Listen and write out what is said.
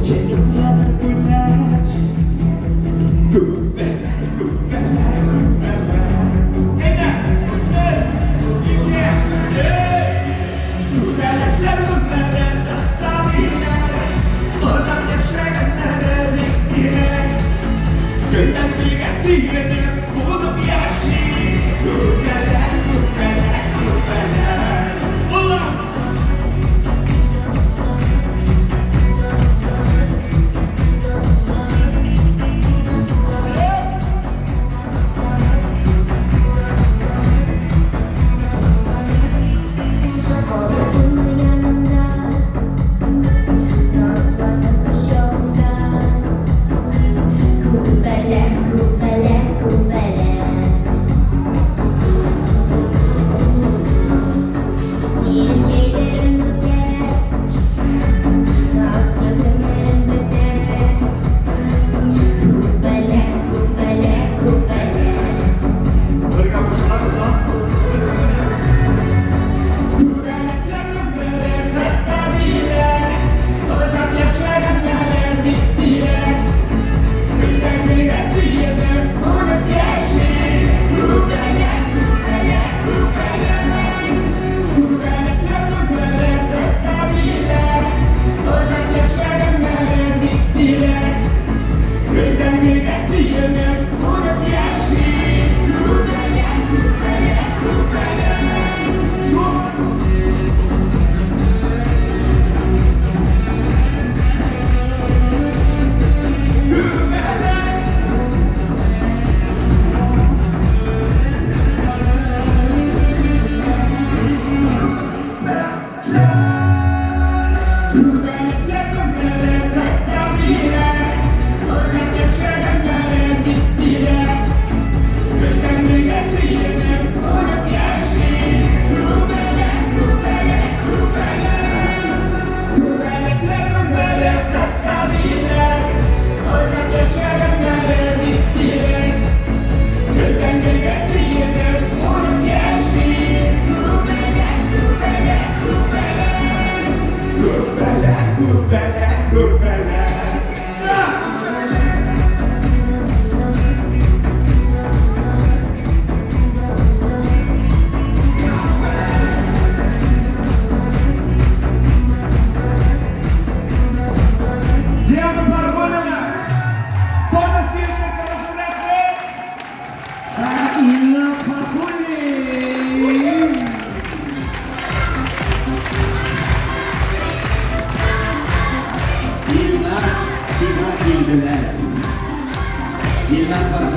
Чәчәкләр гөлләр. Күбәләк, күбәләк, күбәләк. Әйдә, бер, ике, өч. Күбәләкләр гомере кыска диләр. Озак яшәгәннәре бик сирәк. Гөлдән гөлгә сөенеп, кунып яши. Күбәләк, күбәләк, күбәләк. Улым! Каласыңмы янымда, назланып кочагымда? Күбәләк, күбәләк, күбәләк. Синең җәйләрең үтә, назлы көннәрең бетә. Күбәләк, күбәләк, күбәләк. Бергә кушылабыз, а? Күбәләкләр гомере кыска диләр. Озак яшәгәннәре бик сирәк. Гөлдән гөлгә сөенеп, кунып яши. Күбәләк, күбәләк, күбәләк. Күбәләкләр гомере кыска диләр. Озак яшәгәннәре бик сирәк. Гөлдән гөлгә сөенеп, кунып яши. Күбәләк, күбәләк, күбәләк. Шул. Күбәләк. Күбәләкләр гомере кыска диләр. Озак яшәгәннәре бик сирәк. Гөлдән гөлгә сөенеп, кунып яши. Күбәләк, күбәләк, күбәләк. Күбәләкләр гомере кыска диләр. Озак яшәгәннәре бик сирәк. Гөлдән гөлгә сөенеп, кунып яши. Күбәләк, күбәләк, күбәләк. Күбәләк, күбәләк, күбәләк. Да! Диана Парголина! Бонус бирү рәхмәт! Илнат Фархуллин! Илнат, сиңа килделәр. Илнат Фархуллин.